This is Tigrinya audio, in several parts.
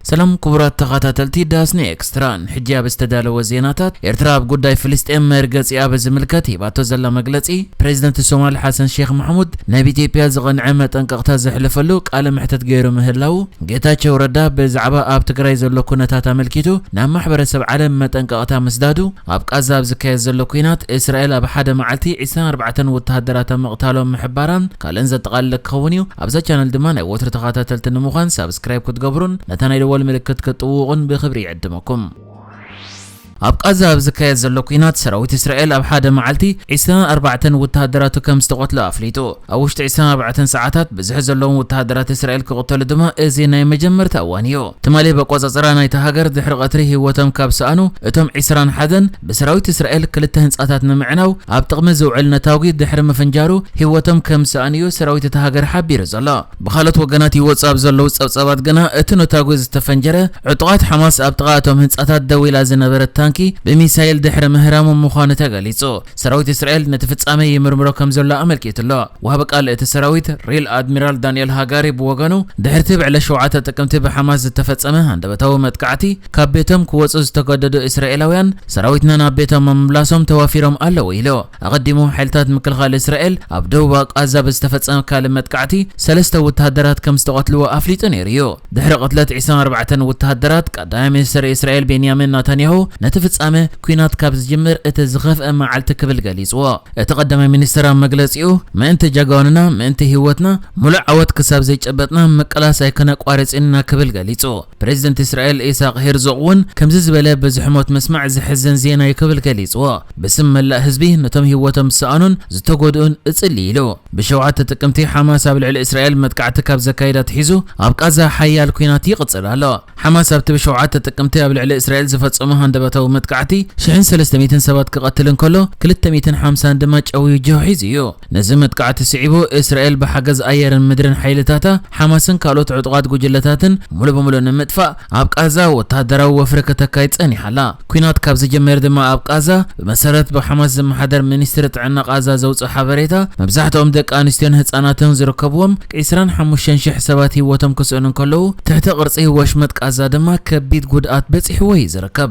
ሰላም ክቡራት ተኸታተልቲ ዳስኒ ኤክስትራን፣ ሕጂ ኣብ ዝተዳለወ ዜናታት፣ ኤርትራ ኣብ ጉዳይ ፍልስጤም መርገጺኣ ብዝምልከት ሂባቶ ዘላ መግለጺ፣ ፕሬዚደንት ሶማል ሓሰን ሼክ ማሕሙድ ናብ ኢትዮጵያ ዝቐንዐ መጠንቀቕታ ዘሕለፈሉ ቃለ መሕተት ገይሩ ምህላዉ፣ ጌታቸው ረዳ ብዛዕባ ኣብ ትግራይ ዘሎ ኩነታት ኣመልኪቱ ናብ ማሕበረሰብ ዓለም መጠንቀቕታ ምስዳዱ፣ ኣብ ቃዛ ኣብ ዝካየድ ዘሎ ኲናት እስራኤል ኣብ ሓደ መዓልቲ ዕስራን ኣርባዕተን ወተሃደራታ ምቕታሎም ምሕባራን ካልእን ዘጠቓልል ክኸውን እዩ። ኣብዛ ቻነል ድማ ናይ ወትሩ ተኸታተልቲ ንምዃን ሳብስክራይብ ክትገብሩን ነታ ናይ ደወል ምልክት ክትጥውቑን ብኽብሪ ይዕድመኩም። ኣብ ቃዛ ኣብ ዝካየድ ዘሎ ኲናት ሰራዊት እስራኤል ኣብ ሓደ መዓልቲ ዕስራን ኣርባዕተን ወተሃደራቱ ከም ዝተቐትሉ ኣፍሊጡ። ኣብ ውሽጢ ዕስራን ኣርባዕተን ሰዓታት ብዝሒ ዘለዎም ወተሃደራት እስራኤል ክቕተሉ ድማ እዚ ናይ መጀመርታ እዋን እዩ። ትማሊ በቆጻጽራ ናይታ ሃገር ድሕሪ ቀትሪ ህይወቶም ካብ ሰኣኑ እቶም ዕስራን ሓደን ብሰራዊት እስራኤል ክልተ ህንጻታት ንምዕናው ኣብ ጥቕሚ ዝውዕል ነታጒ ድሕሪ ምፍንጃሩ ህይወቶም ከም ሰኣኑ እዩ ሰራዊት እታ ሃገር ሓቢሩ ዘሎ። ብኻልኦት ወገናት ይወጽእ ኣብ ዘለዉ ጸብጻባት ግና እቲ ነታጒ ዝተፈንጀረ ዕጡቓት ሓማስ ኣብ ጥቓ እቶም ህንጻታት ደው ኢላ ዝነበረት ታንኪ ብሚሳይል ድሕሪ ምህራሙ ምዃኑ ተገሊጹ። ሰራዊት እስራኤል ነቲ ፍጻመ ይምርምሮ ከም ዘሎ ኣመልኪቱ ኣሎ። ወሃቢ ቃል እቲ ሰራዊት ሪል ኣድሚራል ዳንኤል ሃጋሪ ብወገኑ፣ ድሕርቲ ብዕለት ሸውዓተ ጥቅምቲ ብሓማስ ዝተፈጸመ ሃንደበታዊ መጥቃዕቲ ካብ ቤቶም ክወጹ ዝተገደዱ እስራኤላውያን ሰራዊትና ናብ ቤቶም ኣብ ምምላሶም ተዋፊሮም ኣለዉ ኢሉ። ኣቐዲሙ ሓይልታት ምክልኻል እስራኤል ኣብ ደቡብ ቃዛ ብዝተፈጸመ ካልእ መጥቃዕቲ ሰለስተ ወተሃደራት ከም ዝተቐትልዎ ኣፍሊጡ ነይሩ እዩ። ድሕሪ ቅትለት ዕስራን ኣርባዕተን ወተሃደራት፣ ቀዳማይ ሚኒስትር እስራኤል ቤንያሚን ናታንያሁ ነቲ ፍጻመ ኲናት ካብ ዝጅምር እቲ ዝኸፍአ መዓልቲ ክብል ገሊጽዎ። እቲ ቀዳማይ ሚኒስትር ኣብ መግለጺኡ፣ "ምእንቲ ጀጋኑና፣ ምእንቲ ህይወትና፣ ሙሉእ ዓወት ክሳብ ዘይጨበጥና ምቅላስ ኣይከነቋርጽን ኢና" ክብል ገሊጹ። ፕሬዚደንት እስራኤል ኢሳቅ ሄርዞግ እውን ከምዚ ዝበለ ብዙሕ ሞት ምስማዕ ዘሕዝን ዜና እዩ ክብል ገሊጽዎ። "ብስም መላእ ህዝቢ ነቶም ህይወቶም ዝሰኣኑን ዝተጎድኡን እጽሊ" ኢሉ። ብሸውዓተ ጥቅምቲ ሓማስ ኣብ ልዕሊ እስራኤል መጥቃዕቲ ካብ ዘካየደ ኣትሒዙ ኣብ ቃዛ ሓያል ኲናት ይቕጽል ኣሎ። ሓማስ ኣብቲ ብሸውዓተ ጥቅምቲ ኣብ ልዕሊ እስራኤል ዝፈጸሞ ሃንደበታዊ መጥቃዕቲ ሽሕን ሰለስተ ሚእትን ሰባት ክቐትል እንከሎ፣ ክልተ ሚእትን ሓምሳን ድማ ጨውዩ ጅሆ ሒዙ እዩ። ነዚ መጥቃዕቲ ስዒቡ፣ እስራኤል ብሓገዝ ኣየርን ምድርን ሓይልታታ፣ ሓማስን ካልኦት ዕጡቓት ጉጅለታትን ሙሉ ብሙሉ ንምጥፋእ ኣብ ቃዛ ወተሃደራዊ ወፍሪ ከተካይድ ጸኒሓ ኣላ። ኲናት ካብ ዝጅምር ድማ ኣብ ቃዛ፣ ብመሰረት ብሓማስ ዝመሓደር ሚኒስትሪ ጥዕና ቃዛ ዘውፅኦ ሓበሬታ፣ መብዛሕትኦም ደቂ ኣንስትዮን ህፃናትን ዝርከብዎም ዕስራን ሓሙሽተን ሽሕ ሰባት ህይወቶም ክስእኑ እንከለዉ፣ ትሕቲ ቅርፂ ወሽመጥ ቃዛ ድማ ከቢድ ጉድኣት በፂሕዎ እዩ ዝርከብ።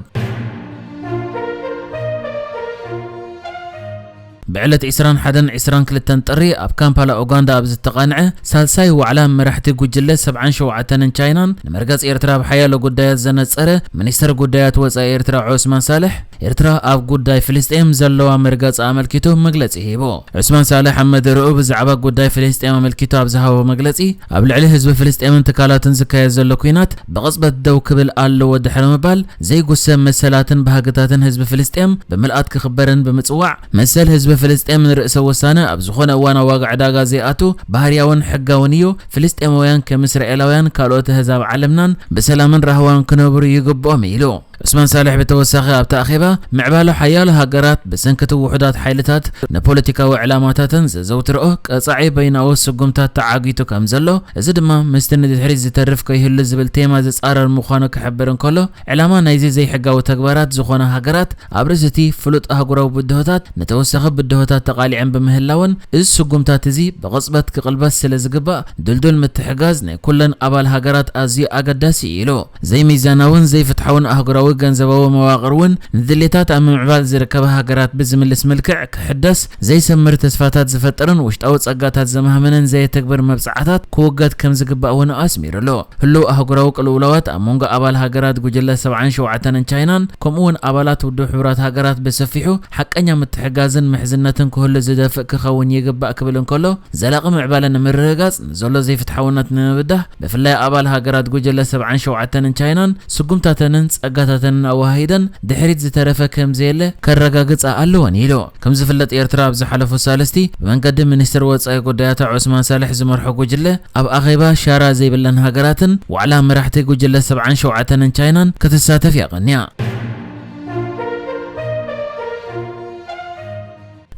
ብዕለት ዕስራን ሓደን ዕስራን ክልተን ጥሪ ኣብ ካምፓላ ኡጋንዳ ኣብ ዝተቓንዐ ሳልሳይ ዋዕላ መራሕቲ ጉጅለ ሰብዓን ሸውዓተን ቻይናን ንመርገጽ ኤርትራ ኣብ ሓያሎ ጉዳያት ዘነጸረ ሚኒስተር ጉዳያት ወጻኢ ኤርትራ ዑስማን ሳልሕ፣ ኤርትራ ኣብ ጉዳይ ፍልስጤም ዘለዋ መርገጽ ኣመልኪቱ መግለጺ ሂቡ። ዑስማን ሳልሕ ኣብ መደረኡ ብዛዕባ ጉዳይ ፍልስጤም ኣመልኪቱ ኣብ ዝሃቦ መግለጺ፣ ኣብ ልዕሊ ህዝቢ ፍልስጤምን ትካላትን ዝካየድ ዘሎ ኲናት ብቕጽበት ደው ክብል ኣለዎ ድሕሪ ምባል፣ ዘይጉሰ መሰላትን ባህግታትን ህዝቢ ፍልስጤም ብምልኣት ክኽበርን ብምጽዋዕ፣ መሰል ህዝቢ ፍልስጤም ንርእሰ ውሳነ ኣብ ዝኾነ እዋን ኣብ ዋጋ ዕዳጋ ዘይኣቱ ባህርያውን ሕጋውን እዩ። ፍልስጤማውያን ከም እስራኤላውያን ካልኦት ኣህዛብ ዓለምናን ብሰላምን ራህዋን ክነብሩ ይግብኦም ኢሉ። ዑስማን ሳልሕ ብተወሳኺ ኣብቲ ኣኼባ፣ ምዕባለ ሓያሎ ሃገራት ብሰንኪ እቲ ውሑዳት ሓይልታት ንፖለቲካዊ ዕላማታተን ዘዘውትርኦ ቀጻዒ በይናዊ ስጉምታት ተዓጊቱ ከም ዘሎ፣ እዚ ድማ ምስቲ ንድሕሪት ዝተርፍ ከይህሉ ዝብል ቴማ ዝጻረር ምዃኑ ክሕብር እንከሎ፣ ዕላማ ናይዚ ዘይሕጋዊ ተግባራት ዝኾና ሃገራት ኣብ ርእሲ እቲ ፍሉጥ ኣህጉራዊ ብድሆታት ንተወሳኺ ብድሆታት ተቓሊዐን ብምህላወን፣ እዚ ስጉምታት እዚ ብቕጽበት ክቕልበስ ስለ ዝግባእ፣ ድልዱል ምትሕጋዝ ናይ ኩለን ኣባል ሃገራት ኣዝዩ ኣገዳሲ እዩ ኢሉ። ዘይሚዛናውን ዘይፍትሓውን ኣህጉራዊ ገንዘባዊ መዋቕር እውን ንድሌታት ኣብ ምምዕባል ዝርከባ ሃገራት ብዝምልስ መልክዕ ክሕደስ፣ ዘይሰምር ተስፋታት ዝፈጥርን ውሽጣዊ ጸጋታት ዘማህመንን ዘየተግብር መብጽዓታት ክውገድ ከም ዝግባእ እውን ኣስሚሩሉ። ህሉው ኣህጉራዊ ቅልውላዋት ኣብ መንጎ ኣባል ሃገራት ጉጅለ ሰብዓን ሸውዓተን ቻይናን፣ ከምኡ እውን ኣባላት ውድብ ሕቡራት ሃገራት ብሰፊሑ ሓቀኛ ምትሕጋዝን ምሕዝነትን ክህሉ ዝደፍእ ክኸውን ይግባእ ክብል እንከሎ፣ ዘላቒ ምዕባለ ንምርግጋጽ ንዘሎ ዘይፍትሓውነት ንምብዳህ፣ ብፍላይ ኣባል ሃገራት ጉጅለ ሰብዓን ሸውዓተን ቻይናን ስጉምታተንን ጸጋታተንን ኣወሃሂደን ድሕሪት ዝተረፈ ከም ዘየለ ከረጋግጻ ኣለወን ኢሉ። ከም ዝፍለጥ፣ ኤርትራ ኣብ ዝሓለፉ ሳልስቲ ብመንገዲ ሚኒስትር ወጻኢ ጉዳያታ ዑስማን ሳልሕ ዝመርሖ ጉጅለ ኣብ ኣኼባ ሻራ ዘይብለን ሃገራትን ዋዕላ መራሕቲ ጉጅለ ሰብዓን ሸውዓተን ቻይናን ክትሳተፍ እያ ቀንያ።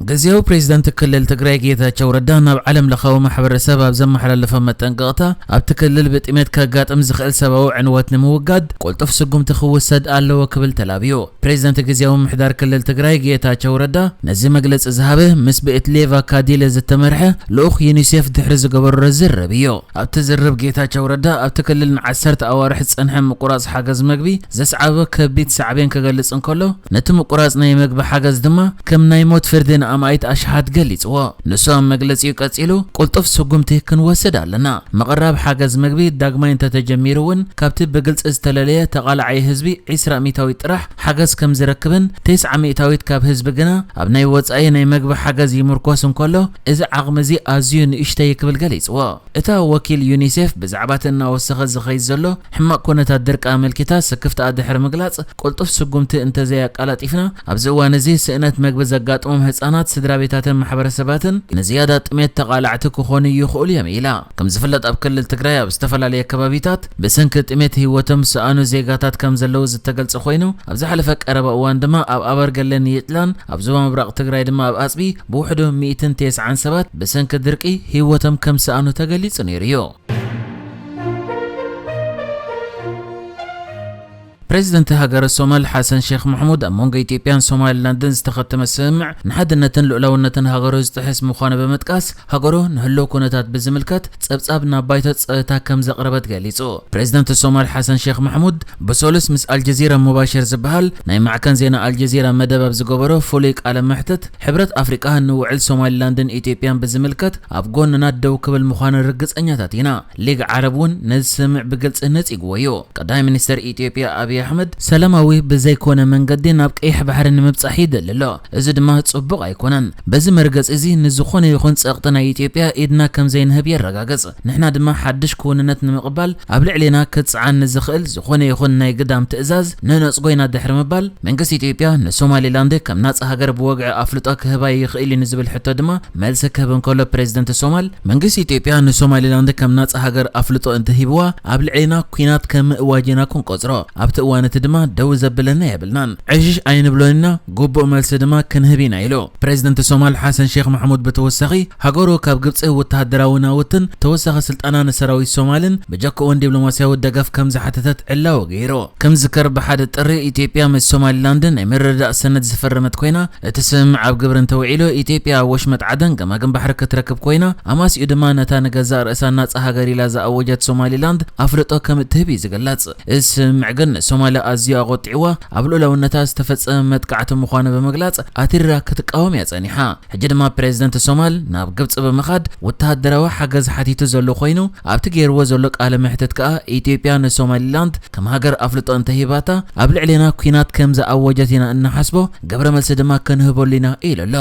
ግዜያዊ ፕሬዝደንት ክልል ትግራይ ጌታቸው ረዳ ናብ ዓለም ለኻዊ ማሕበረሰብ ኣብ ዘመሓላለፎ መጠንቀቕታ፣ ኣብቲ ክልል ብጥሜት ከጋጥም ዝኽእል ሰብኣዊ ዕንወት ንምውጋድ ቅልጡፍ ስጉምቲ ክውሰድ ኣለዎ ክብል ተላብዩ። ፕሬዝደንት ግዜያዊ ምምሕዳር ክልል ትግራይ ጌታቸው ረዳ ነዚ መግለጺ ዝሃበ ምስ ብእትሌቫ ካዲለ ዝተመርሐ ልኡኽ ዩኒሴፍ ድሕሪ ዝገበሮ ዝርርብ እዩ። ኣብቲ ዝርርብ ጌታቸው ረዳ ኣብቲ ክልል ንዓሰርተ ኣዋርሕ ዝጸንሐ ምቁራጽ ሓገዝ መግቢ ዘስዓበ ከቢድ ሳዕቤን ክገልጽ እንከሎ፣ ነቲ ምቁራጽ ናይ መግቢ ሓገዝ ድማ ከም ናይ ሞት ፍርዲ ንኣማኢት ኣሽሓት ገሊጽዎ። ንሱ ኣብ መግለጺኡ ቀጺሉ፣ ቅልጡፍ ስጉምቲ ክንወስድ ኣለና። ምቕራብ ሓገዝ መግቢ ዳግማይ እንተተጀሚሩ እውን፣ ካብቲ ብግልጺ ዝተለለየ ተቓላዓይ ህዝቢ ዒስራ ሚእታዊት ጥራሕ ሓገዝ ከም ዝረክብን፣ ተስዓ ሚእታዊት ካብ ህዝቢ ግና ኣብ ናይ ወጻኢ ናይ መግቢ ሓገዝ ይምርኮስ እንከሎ፣ እዚ ዓቕሚ እዚ ኣዝዩ ንእሽተይ ክብል ገሊጽዎ። እታ ወኪል ዩኒሴፍ ብዛዕባ እቲ እናወሰኸ ዝኸይድ ዘሎ ሕማቕ ኩነታት ድርቂ ኣመልኪታ ስክፍታኣ ድሕሪ ምግላጽ፣ ቅልጡፍ ስጉምቲ እንተዘይኣቀላጢፍና፣ ኣብዚ እዋን እዚ ስእነት መግቢ ዘጋጥሞም ህጻናት፣ ስድራ ቤታትን ማሕበረሰባትን ንዝያዳ ጥሜት ተቓላዕቲ ክኾኑ ይኽእሉ እዮም ኢላ። ከም ዝፍለጥ ኣብ ክልል ትግራይ ኣብ ዝተፈላለየ ከባቢታት ብሰንኪ ጥሜት ህይወቶም ዝሰኣኑ ዜጋታት ከም ዘለዉ ዝተገልጸ ኮይኑ፣ ኣብ ዝሓለፈ ቀረባ እዋን ድማ ኣብ ኣበርገለን ይጥላን ኣብ ዞባ ምብራቕ ትግራይ ድማ ኣብ ኣጽቢ ብውሕዱ ሚእትን ተስዓን ሰባት ብሰንኪ ድርቂ ህይወቶም ከም ዝሰኣኑ ተገሊጹ ነይሩ እዩ። ፕሬዚደንት ሃገረ ሶማል ሓሰን ሼክ ማሕሙድ ኣብ መንጎ ኢትዮጵያን ሶማሊላንድን ዝተኸተመ ስምምዕ ንሓድነትን ልኡላውነትን ሃገሩ ዝጥሕስ ምዃኑ ብምጥቃስ፣ ሃገሩ ንህልው ኩነታት ብዝምልከት ጸብጻብ ናብ ባይቶ ጸጥታ ከም ዘቕረበት ገሊጹ። ፕሬዚደንት ሶማል ሓሰን ሼክ ማሕሙድ ብሰሉስ ምስ ኣልጀዚራ ሙባሽር ዝበሃል ናይ ማዕከን ዜና ኣልጀዚራ መደብ ኣብ ዝገበሮ ፍሉይ ቃለ መሕትት፣ ሕብረት ኣፍሪቃ ንውዕል ሶማሊላንድን ኢትዮጵያን ብዝምልከት ኣብ ጎንና ደው ክብል ምዃኑ ርግጸኛታት ኢና። ሊግ ዓረብ እውን ነዚ ስምምዕ ብግልጺ ነጺግዎ እዩ። ቀዳማይ ሚኒስተር ኢትዮጵያ ኣብይ ኣሕመድ ሰላማዊ ብዘይኮነ መንገዲ ናብ ቀይሕ ባሕሪ ንምብጻሕ ይደሊ ኣሎ። እዚ ድማ ጽቡቕ ኣይኮነን። በዚ መርገጺ እዚ ንዝኾነ ይኹን ጸቕጢ ናይ ኢትዮጵያ ኢድና ከም ዘይንህብ የረጋግጽ። ንሕና ድማ ሓድሽ ክውንነት ንምቕባል ኣብ ልዕሌና ክጽዓን ንዝኽእል ዝኾነ ይኹን ናይ ግዳም ትእዛዝ ንነጽጎ ኢና ድሕሪ ምባል፣ መንግስቲ ኢትዮጵያ ንሶማሊላንድ ከም ናጻ ሃገር ብወግዒ ኣፍልጦ ክህባ ይኽእል እዩ ንዝብል ሕቶ ድማ መልሲ ክህብ እንከሎ፣ ፕሬዚደንት ሶማል፣ መንግስቲ ኢትዮጵያ ንሶማሊላንድ ከም ናጻ ሃገር ኣፍልጦ እንተሂብዋ፣ ኣብ ልዕሌና ኲናት ከም ምእዋጅ ኢና ክንቆጽሮ። ኣብቲ እዋን እቲ ድማ ደው ዘብለና የብልናን። ዕሽሽ ኣይንብሎን ኢና፣ ግቡእ መልሲ ድማ ክንህብ ኢና ኢሉ። ፕሬዚደንት ሶማል ሓሰን ሼክ ማሕሙድ ብተወሳኺ፣ ሃገሩ ካብ ግብጺ ወተሃደራዊ ናውትን ተወሳኺ ስልጠና ንሰራዊት ሶማልን ብጀክኡን ዲፕሎማስያዊ ደገፍ ከም ዝሓተተት ዕላዊ ገይሩ። ከም ዝዝከር፣ ብሓደ ጥሪ ኢትዮጵያ ምስ ሶማሊላንድ ናይ ምርድዳእ ሰነድ ዝፈረመት ኮይና፣ እቲ ስምምዕ ኣብ ግብሪ እንተውዒሉ፣ ኢትዮጵያ ኣብ ወሽመጥ ዓደን ገማግም ባሕሪ ክትረክብ ኮይና፣ ኣማሲኡ ድማ ነታ ንገዛእ ርእሳ ናጻ ሃገር ኢላ ዝኣወጀት ሶማሊላንድ ኣፍልጦ ከም እትህብ እዩ ዝግለጽ። እዚ ስምምዕ ግን ንሶማልያ ኣዝዩ ኣቖጢዕዋ፣ ኣብ ልኡላውነታ ዝተፈጸመ መጥቃዕቲ ምዃኑ ብምግላጽ፣ ኣትሪራ ክትቃወም እያ ጸኒሓ። ሕጂ ድማ ፕሬዚደንት ሶማል ናብ ግብጺ ብምኻድ ወተሃደራዊ ሓገዝ ሓቲቱ ዘሎ ኮይኑ፣ ኣብቲ ገይርዎ ዘሎ ቃለ መሕትት ከኣ፣ ኢትዮጵያ ንሶማሊላንድ ከም ሃገር ኣፍልጦ እንተሂባታ፣ ኣብ ልዕሌና ኲናት ከም ዝኣወጀት ኢና እንሓስቦ፣ ግብረ መልሲ ድማ ክንህበሉ ኢና ኢሉ ኣሎ።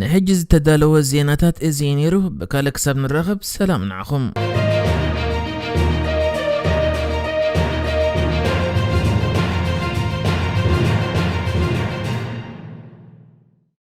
ንሕጂ ዝተዳለወ ዜናታት እዚ እዩ ነይሩ። ብካልእ ክሳብ ንራኸብ፣ ሰላም ንዓኹም።